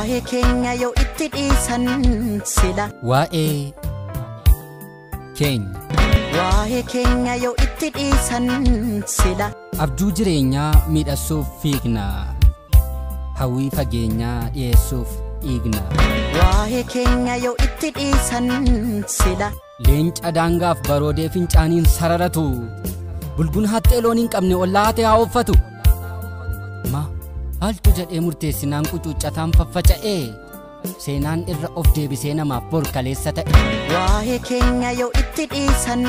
Waa'ee keenya yoo itti dhiisan sila. Waa'ee keenya. Waa'ee keenya yoo itti dhiisan sila. Abjuu jireenyaa miidhagsuuf fiigna. Hawwii fageenyaa dhiyeessuuf dhiigna. Waa'ee keenya yoo itti dhiisan sila. Leenca daangaaf baroodee fincaaniin sararatu. Bulguun haxxee loon hin qabne ollaa hatee haa uffatu. Ma maaltu jedhee murteessinaan qucuuccataan faffaca'ee seenaan irra of deebisee namaaf bor kaleessa ta'e. Waa'ee keenya yoo itti dhiisan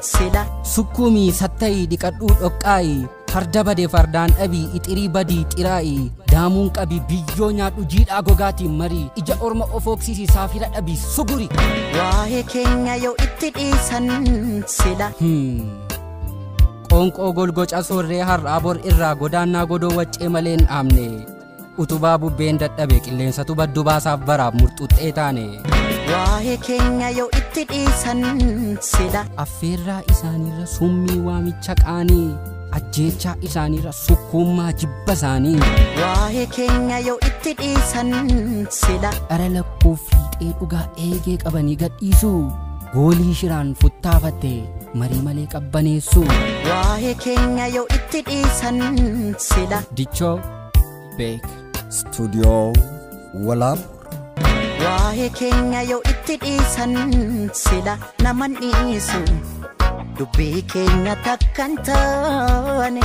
sila. Sukkuumii sattayii dhiqadhuu dhoqqaayi farda badee fardaan dhabii ixirii badii xiraayi daamuun qabii biyyoo nyaadhu jiidhaa gogaatiin marii ija orma of hooksisii saafira dhabii suguri. Waa'ee keenya yoo itti dhiisan sila. Qoonqoo golgoca soorree har'aa bor irraa godaannaa godoo waccee malee hin dhaabne utubaa bubbeen dadhabe qilleensatu baddu baasaaf baraaf murxuxxee taane. Waa'ee keenya yoo itti dhiisan sila. Affeerraa isaaniirra summii waamicha qaanii ajjeechaa isaaniirra sukkuummaa jibba isaanii. Waa'ee keenya yoo itti dhiisan sila. Dhara lakkoo fiixee dhugaa eegee qabanii gadhiisu goolii shiraan futtaafatte marii malee qabbaneessu. Waa'ee keenya yoo itti dhiisan sila. Dichoo Beek. Stuudiyoo Walaab. Waa'ee keenya yoo itti dhiisan sila naman dhiisu. Dubbii keenya takkan taane.